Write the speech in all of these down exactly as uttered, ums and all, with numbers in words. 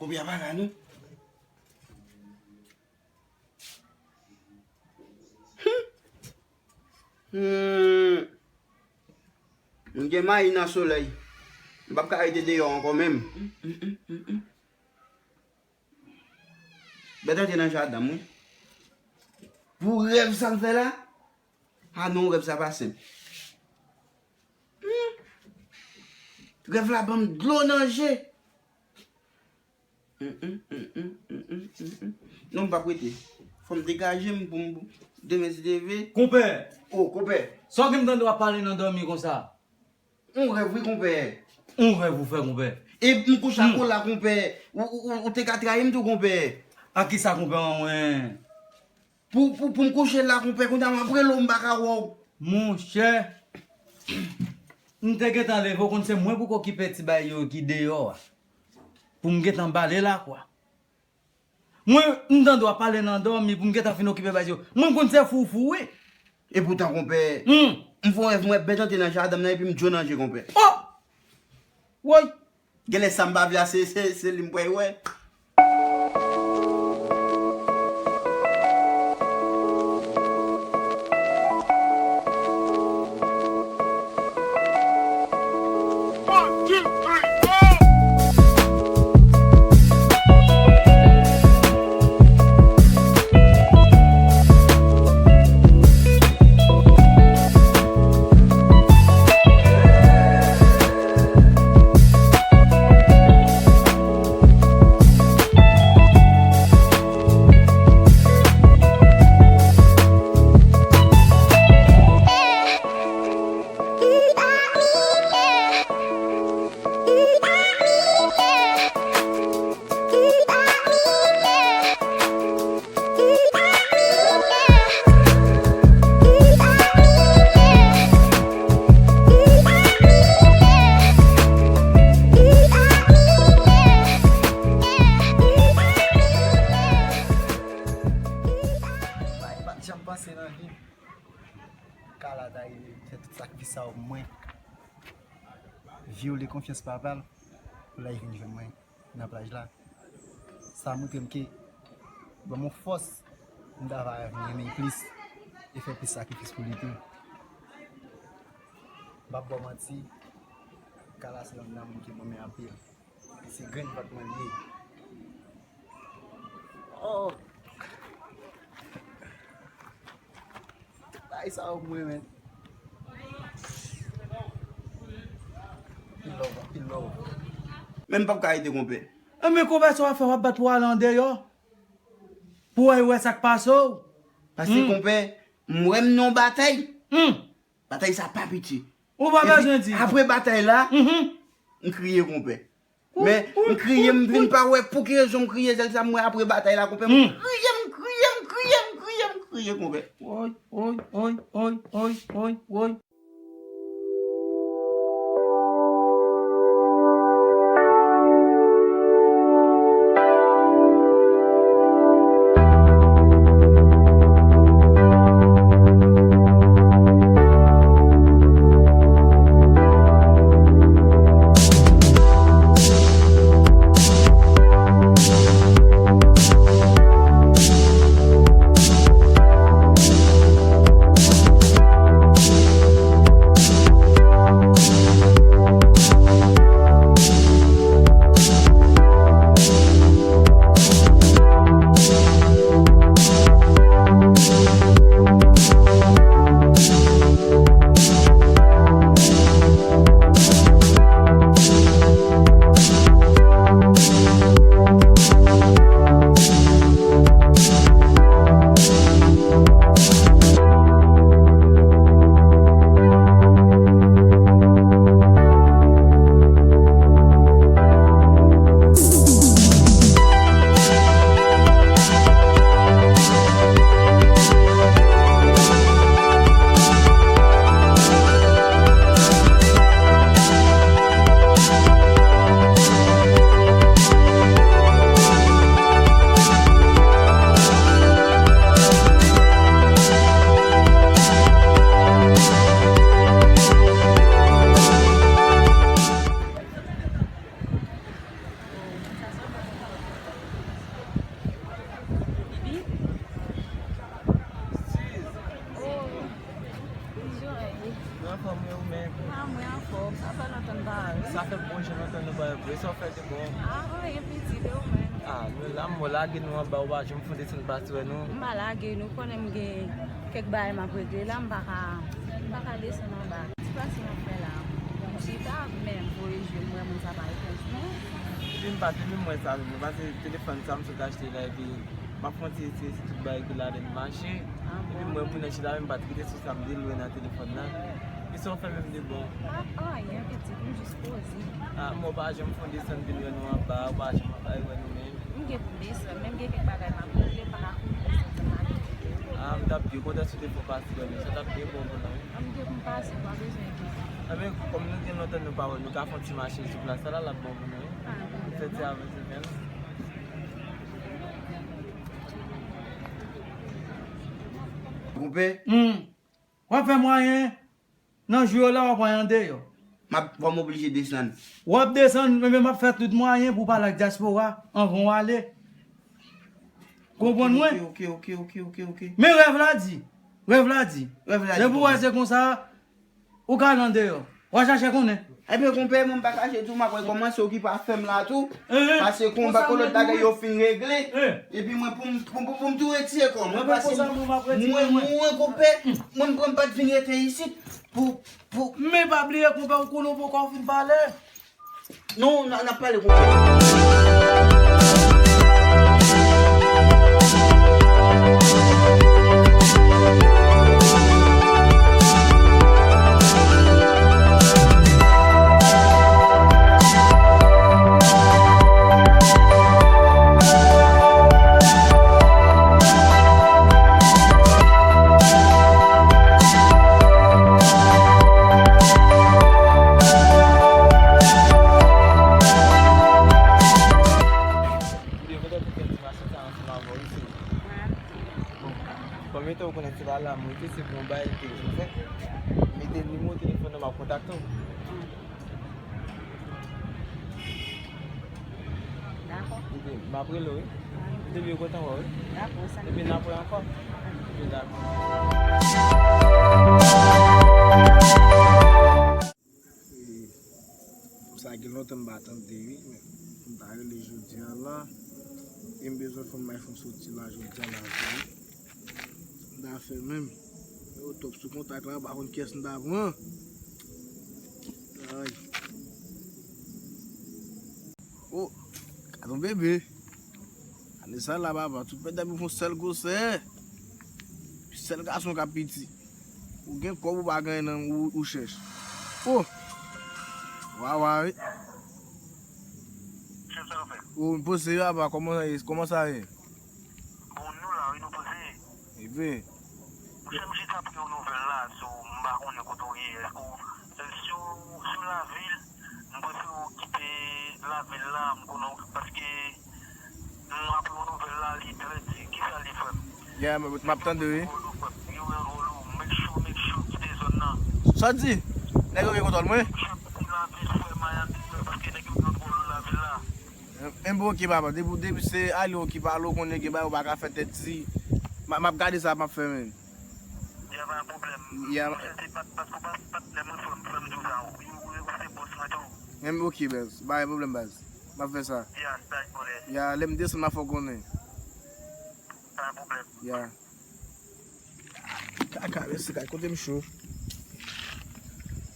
Konpè a pa la non. Hmm. Hmm. M gen mayi nan solèy. M p ap ka rete deyò ankò menm. Bèt antre nan jaden m, wi. Pou rèv sa m fè la? A non, rèv sa pa senp. Hmm. Rèv la ban m dlo nan je. Mm, mm, mm, mm, mm, mm, mm, mm. Non, m p ap rete. Fò m degaje m pou m demen si Dye vle. Konpè! O, konpè! Sa w gen m tande w ap pale nan dòmi konsa? On rèv, wi, konpè. On rèv ou fè, konpè? E m kouche ak ou la, konpè. Ou, ou, ou, ou te ka trayi m tou, konpè. A kisa, konpè, an mwen? Pou, pou, pou m kouche la, konpè, kounye a m ap rele w, m pa ka wè w. Monchè, m te gentan leve, w konn se mwen pou k okipe ti bagay yo ki deyò a. Pou m gentan bale lakwa. Mwen, m tande w ap pale nan dòmi pou m gentan fin okipe bagay yo. Mwen, m konn se fou fou, wi. Epoutan, konpè, hmm, m fè yon rèv, m wè bèt antre nan jaden m nan, epi m dlo nan je, konpè. O! Woy! Genlè sa m pa vle a, se, se, se li m pral wè. One, two, three, four. Mwen pa t janm panse nan vi m Kala ta rive fè tout sakrifis sa yo pou mwen, vyole konfyans papa l pou l al vin jwenn mwen nan plaj la. Sa montre m ke ban m yon fòs pou m ta va renmen l plis e fè plis sakrifis pou li tou. M p ap ba w manti, Kala se yon nanm ke m renmen anpil. Se grenn vant mwen li ye. Oh! Tout bagay sa yo pou mwen, men. Anpil love, anpil love. Men m p ap ka rete, konpè. Enben, konpè, sa w ap fè, w ap bat pou w ale andeyò. Pou w al wè sa k pase w. Paske, hmm, konpè, m wè m nan yon batay. Hmm. Batay sa pa piti. Ou pa bezwen di. Epi, apre batay la, mhm, m kriye, konpè. Men, m kriye, m vin pa wè pou ki rezon m kriye, sèl sa m wè apre batay la, konpè. M kriye, m kriye, m kriye, m kriye, m kriye, konpè. Woy, woy, woy. Ah, anyen pitit, e ou menm? Ah, nou la, m wè lage nou anba, ou pa janm fè desann pase wè nou. M pa lage nou, konnen m gen kèk bagay m ap regle la, m pa ka, m pa ka desann anba. Ti pase m ap fè la. M chita, men m voye je m wè moun sa pa reponn non. Epi m pa te menm wè sa menm, pase telefòn sa m sot achte la, epi m ap fè yon ti retire si tout bagay ki ladan l mache. Ah, epi m wè moun nan chita, men m pa t kite sou sa, m te lwen nan telefòn nan. Kisa w fè menm de bon? Ah, anyen, pitit, m jis poze. Ah, mwen pa janm fè yon desann vin wè nou anba, ou pa janm ap bay wè nou menm. M gen pou m desann, men m gen kèk bagay m ap regle, m pa ka kouri desann san m pa regle. Ah, m t ap byen kontan si w te fè yon pase wè nou, sa t ap byen bon pou nou, wi. Ah, m gen pou m pase, m pa bezwen gen. Enben, kòm nou gen lontan nou pa wè, nou ka fè yon ti mache sou plas la, l ap bon pou nou, wi. Ah, bon. Fè ti avanse menm. Konpè? Hmm. W ap fè mwayen. Nan jou yo la, w ap pran andeyò. M ap, fò m oblije desann. W ap desann, men, men m ap fè tout mwayen pou w pale ak dyaspora anvan w ale. Konprann mwen? Ok, ok, ok, ok, ok, ok. Men rèv la di. Rèv la di. Rèv la di. Depi w wè se konsa, ou ka al andeyò. W a chache konnen. Ebyen, konpè, mwen m pa kache tou, m ap rekòmanse okipe afè m la tou. Eh, eh, pase konba, konsa lòt bagay yo fin regle. Eh. Epi mwen, pou m, pou, pou, pou m tou retire kò mwen, pase mwen, mwen, konpè, mwen, mwen pa t vin rete isit pou, pou. Men pa bliye, konpè, ou konnen w poko fin pale. Non, n a, n ap pale, konpè. Mwen ap di. Bon, kòm etan ou konnen se pa la m rete, se pou yon bagay ke m fè. Mete nimewo telefòn nan, m ap kontakte w. Dakò. Epi, m ap rele w, wi. Epi, yo kontan wè w, wi. Dakò, sa. Epi, n ap wè ankò. Epi, dakò. E, sa gen lontan m pa tande, wi, men m ta rele jodi a la. E m bezwen fè m bay fon soti la jodi a la, wi. Sa m ta fè menm? Yo top sou kontak la, m pa konn kiyès m ta pran. Ay. Oh, gade yon bebe. Ane sa la, papa, tout pèdè pou fon sèl gwosè. Sèl gason k ap piti. Ou gen kòb ou pa gen nan ou, ou chèch. Oh! Wawa, wi. Chèf, sa w fè? Oh, m poze, papa, kòman sa ye? Kòman sa ye? Bon, nou la, wi, nou poze. Epi? Monchè, m chita pou yon nouvèl la, so, m pa konnen kote w ye. Èske w, si w, si w lavil, m prefere w kite lavil la, m konnen w, paske m ap yon nouvèl la, li trè di. Kisa li, frè m? Yeah, m, m ap tande, wi. Yo envole w, make sure, make sure w kite zòn nan. Sa w di? Nèg yo gen kontwòl mwen? Make sure w kite lavil, frè m, Miami, frè, paske nèg yo gen kontwòl lavil la. M, m, bon, ok, papa. Depi, depi se ale, ok, pale, ou konnen gen bagay ou pa ka fè tèt di. M, m ap gade sa m ap fè, men. Ya, pa gen pwoblèm. Ya. Monchè, se pat, paske w pa, patnè mwen, frè m, frè m di w sa, ou, ou, ou se bòs mwen tou. M, ok, baz. Pa gen pwoblèm, baz. M ap fè sa. Ya, sa e konnen. Ya, lè m desann, m ap fè w konnen. Pa gen pwoblèm. Ya. Kaka, mesye, kaka, kote m cho.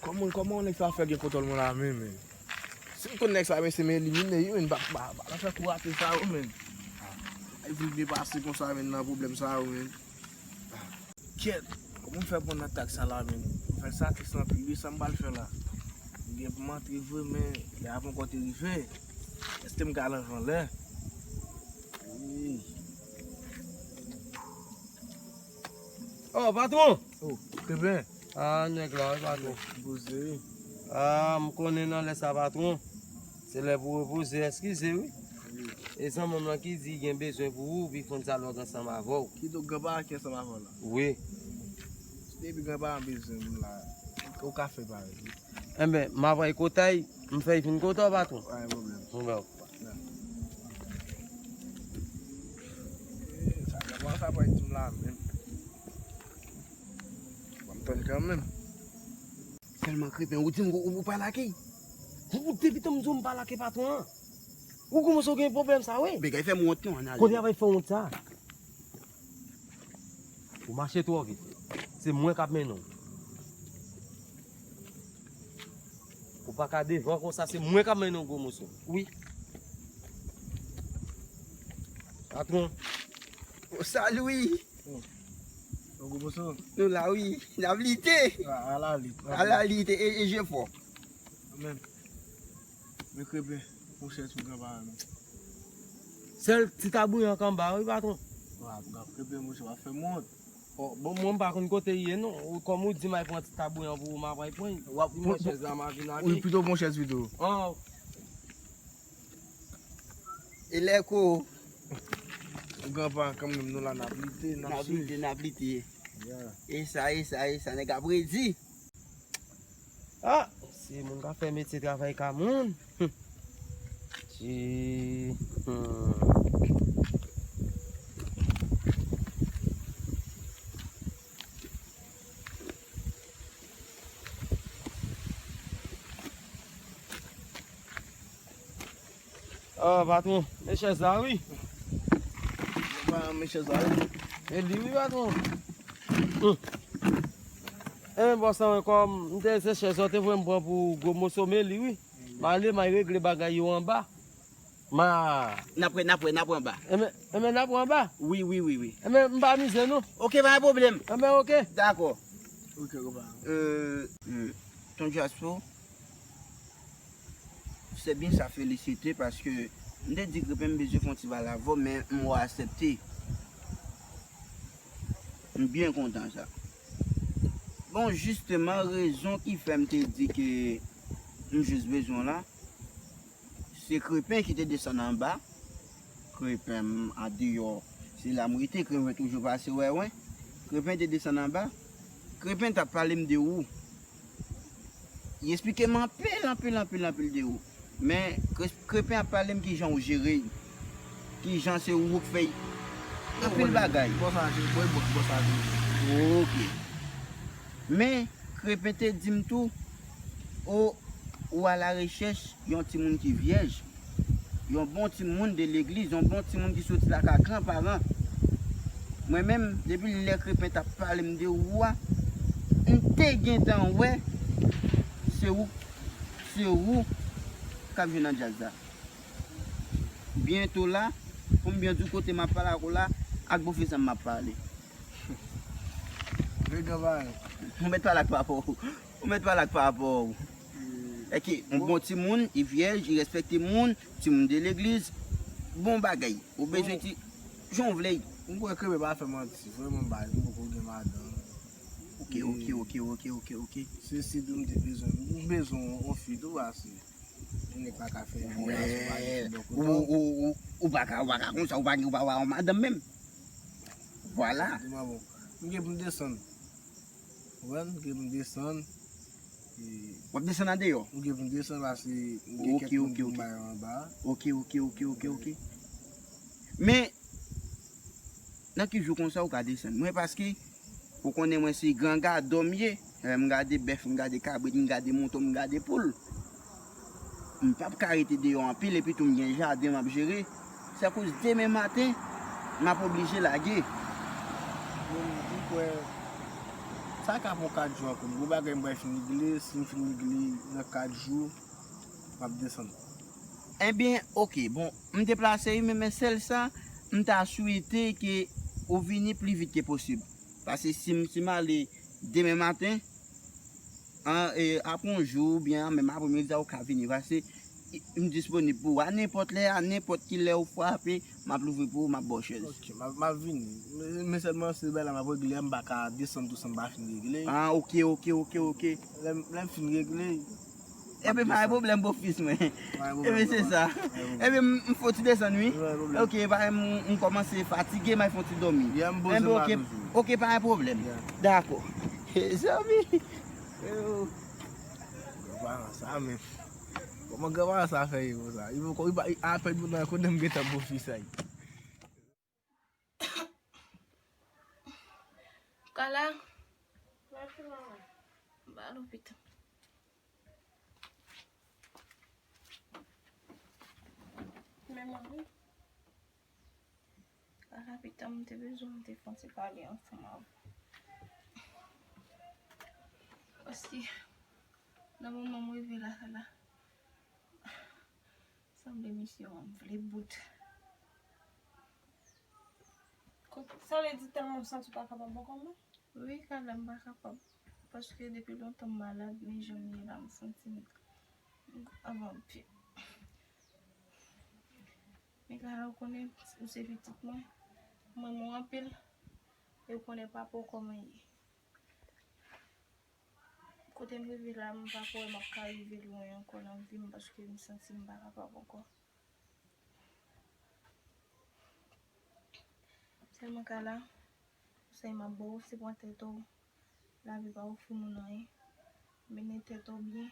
Kòman, kòman nèg sa fè gen kontwòl mwen la menm, men? Si m konn nèg sa, mesye, m elimine yo, men, pa, pa, pa, pa fè kou rate sa yo, men. Ay, vin byen pase konsa, men, nan pwoblèm sa yo, men. Kèt, kòman m fè pran nan tak sa la, men? Nouvèl sa tris anpil, wi, sa m pral fè la? M gen pou m antre vre, men lè a poko te rive. Èske m ka al anvan lè? Wi. Oh, patwon! Oh, Kevin. Ah, nèg la, wi, patwon. Poze, wi. Ah, m konnen nan lè sa, patwon. Se lè pou repoze, eskize, wi. Wi. E zanmi m lan ki di gen bezwen pou ou, pi fon sa lòg ansanm avè w. Kidonk, granpa ki ansanm avè w la? Wi. Depi granpa an bezwen m la, ou ka fè parèy, wi. Enben, m ap al kote l, m fè l vin kote w, patwon. Pa gen pwoblèm. Bon, bro. Sa kòmanse ap di m la menm. Ban m tann kanmenm. Sèlman kreten, ou di m ou, ou pa lage. Ou depi tan m di w m pa lage patwon an. Ou kòmanse gen pwoblèm sa, wi. Bagay fè m wont non, ann ale. Kote a bay fè wont sa? Ou mache twò vit. Se mwen k ap mennen w. Ou pa ka devan konsa, se mwen k ap mennen w gwo moso. Wi. Patwon. O, salut, wi. Gwo moso. Nou la, wi. N ap lite. A, a la lit. A la lit, e, e je fò. Men, men Krèpen, monchè, sou granpa a, non. Sèl ti tabouyan k anba, wi, patwon. Wa, granpa Krèpen, monchè, w ap fè m wont. O, bon, mwen, m pa konn kote l ye, non. Ou, kòm ou di m al pran ti tabouyan pou ou, m ap al pran l. W ap di mwen chèz la, m a vin avè l. Wi, pito pran chèz pito. An. E lè ko. Granpa, kanmenm, nou la, n ap lite, n ap swiv. N ap lite, n ap lite. Yeah. E sa, e sa, e sa, nèg ap redi. Ah, si moun ka fè metye travay ka moun. Hum. Si, hmm. Ah, patwon, men chèz la, wi. Patwon, men chèz la, wi. E li, wi, patwon. Hmm. E men bòs la, kòm m te se chèz la, te voye m pran pou gwo moso, men li, wi. M ale, m al regle bagay yo anba. Ma. N ap wè, n ap wè, n ap wè anba. E men, e men n ap wè anba. Wi, wi, wi, wi. E men m pa mize, non. Ok, pa gen pwoblèm. E men ok. Dakò. Ok, konpa. Euh, euh, Ton Jaspo. C'est bien, sa felisite paske m te di Krèpen m bezwen fè yon ti pale avè w, men m wè w aksepte. M byen kontan sa. Bon, jisteman, rezon ki fè m te di ke m jis bezwen w la, se Krèpen ki te desann anba. Krèpen m andeyò, se la m rete, Krèpen toujou pase wè mwen. Krèpen te desann anba. Krèpen t ap pale m de ou. Li eksplike m anpil, anpil, anpil, anpil de ou. Men Kre-, Krèpen ap pale m kijan ou jere l. Kijan se ou k fè l. Anpil bagay. Bò sa se, bò, bò, bò sa se. Ok. Men Krèpen te di m tou, o, ou alarechèch yon timoun ki vyèj, yon bon timoun de legliz, yon bon timoun ki soti lakay gran paran. Mwen menm, depi lè Krèpen t ap pale m de ou a, m te gentan wè se ou, se ou k ap jwe nan djaz la. Byento la, pou m byen di w kote m ap pale ak ou la, ak bofe sa m ap pale. Ou mèt pale ak papa w. Ou mèt pale ak papa w. Èske yon bon timoun, li vyèj, li respekte moun, timoun de legliz, bon bagay. Ou bezwen ti, jan w vle. M kwè Krèpen pa fè manti, vrèman, m pa, m poko gen madanm. Ok, ok, ok, ok, ok, ok. Se si tou m te bezwen, m bezwen yon fi tou, pase yon nèg pa ka fè yon gason pa gen fi bò kote w. Ou, ou, ou, ou pa ka, ou pa ka konsa, ou pa gen, ou pa wè yon madanm menm. Vwala. Di mwen, bon, m gen pou m desann. Ou konprann? M gen pou m desann. E w ap desann andeyò? M gen pou m desann, pase m gen kèk moun pou m bay anba. Ok, ok, ok, ok, ok. Men, nan ki jou konsa ou ka desann? Mwen, paske ou konnen mwen se gran gadò m ye. Lè m gade bèf, m gade kabrit, m gade mouton, m gade poul. M p ap ka rete deyò anpil, epi tou m gen jaden m ap jere. Se akoz demen maten, m ap oblije lage. Bon, m kwè, sa ka pran kat jou ankò. Gwo bagay m pral fin regle, si m fin regle nan kat jou, m ap desann. Ebyen, ok, bon, m deplase wi, men, men sèl sa, m ta swete ke ou vini pli vit ke posib. Paske si m, si m ale demen maten, an, e, apre yon jou oubyen an menm apremidi a ou ka vini. Paske m disponib pou ou. A nenpòt lè, a nenpòt ki lè ou frape, m ap louvri pou ou, m ap ba w chèz. Ok, m ap, m ap vini. Men, men sèlman se bagay la m ap regle a, m pa ka desann tou san m pa fin regle. Ah, ok, ok, ok, ok. Lè m, lè m fin regle, Ebyen, pa gen pwoblèm, bofis mwen. Ebyen, se sa. Ebyen, m, m fè yon ti desann, wi. Ok, pa, m, m kòmanse fatige, m al fè yon ti dòmi. Ebyen, ok, ok, pa gen pwoblèm. Dakò. Zanmi. Granparan sa menm. Kòman granparan sa fè ye konsa? Li poko, li pa, li apèn moun nan konnen m gentan bofis la. Kala. M ba lopital. Kala, pita, m te bezwen, m te fè yon ti pale ansanm avè w. Paske nan moman m rive la, Kala, sanble misyon an vle bout. Sa vle di tèlman w santi w pa kapab ankò menm? Wi, Kala, m pa kapab. Paske depi lontan m malad, men jan m ye la, m santi m ava anpil. Men Kala, ou konnen, ou se pitit mwen. Mwen, mwen anpil. E ou konnen papa w kòman l ye. Kote m rive la, m pa kwè m ap ka rive lwen ankò nan vi m, paske m santi m pa kapab ankò. Sèlman Kala, konsèy m ap ba w, se pran tèt ou. Lavi pa ofri moun anyen. Mennen tèt ou byen.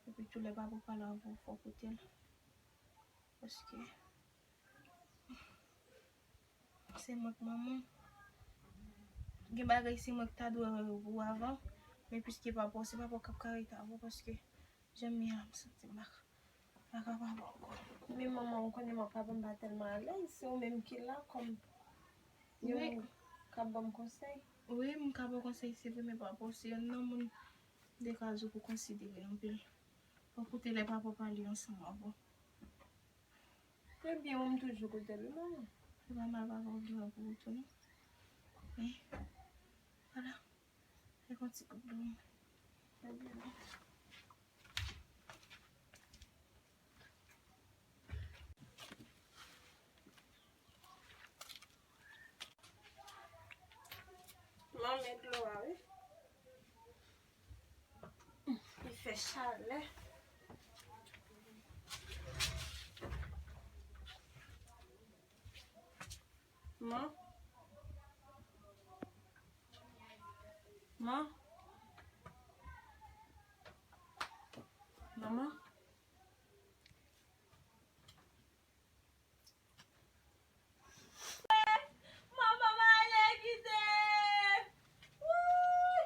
Epi tou lè papa w pale avè w, fò w koute l. Paske se mwen k manman w. Gen bagay se mwen k ta dwe wè yo pou w avan. Men piske papa w, se papa w k ap ka rete avè w, paske jan m ye a, m santi m pa, pa kapab ankò. Men manman, ou konnen m ap papa m pa tèlman alèz, se ou menm ki la kòm yon k ap ban m konsèy. Wi, m ka ba w konsèy, se vre, men papa w se youn nan moun de kaz ou pou konsidere anpil. Fò w koute lè papa w pale ansanm avè w. Ebyen, mwen, m toujou koute l, wi, manman. Se pa mal papa w gen pou ou tou, non. Men, vwala. Fè yon ti kout dlo. Ebyen. Manman, dlo a, wi. Li fè chalè. Man. Man. Manman. Manman m ale kite. Wouy!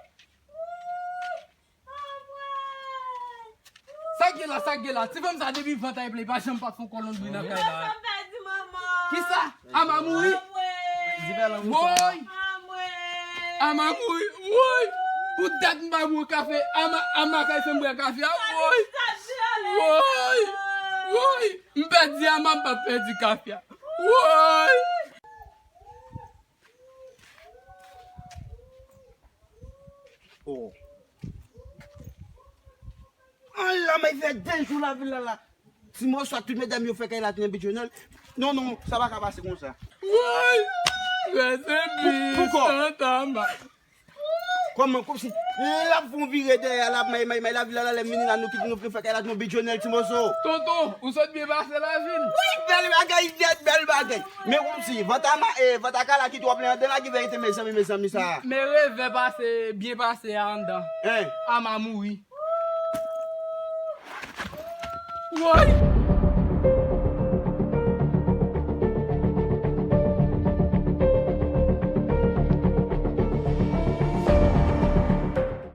Wouy! Anmwey! Sa k gen la, sa k gen la? Ti fanm sa depi vant a eple, li pa janm pa fè yon kolon bri nan kay la. Kisa? Ama mouri? Woy! Ama mouri? Woy! Poutèt m pa bwè kafe, ama, ama kay fè m bwè kafe a. Woy! Woy! Woy! M pèdi ama, m pa pèdi kafe a. Woy! Oh. An la, mwen fè de jou lavil la la. Ti Moso ak tout medam yo fè kay la tounen Bidjonèl. Non, non, sa pa ka pase konsa. Woy! Rèse pou, pou kò. Kòman, kòmsi, l ap fè yon vire dèyè, l ap may, may, may lavil la, lè m vini la, nou kite nou vin fè kay la tounen Bidjonèl, Ti Moso. Tonton, ou sot byen pase lavil? Wi, bèl bagay nèt, bèl bagay. Men kòmsi, vant a ma, e, vant a kala ki twò plen andan la, ki verite, mezanmi, mezanmi, sa. Men revè pase, byen pase a anndan. Hein? Ama mouri. Woy!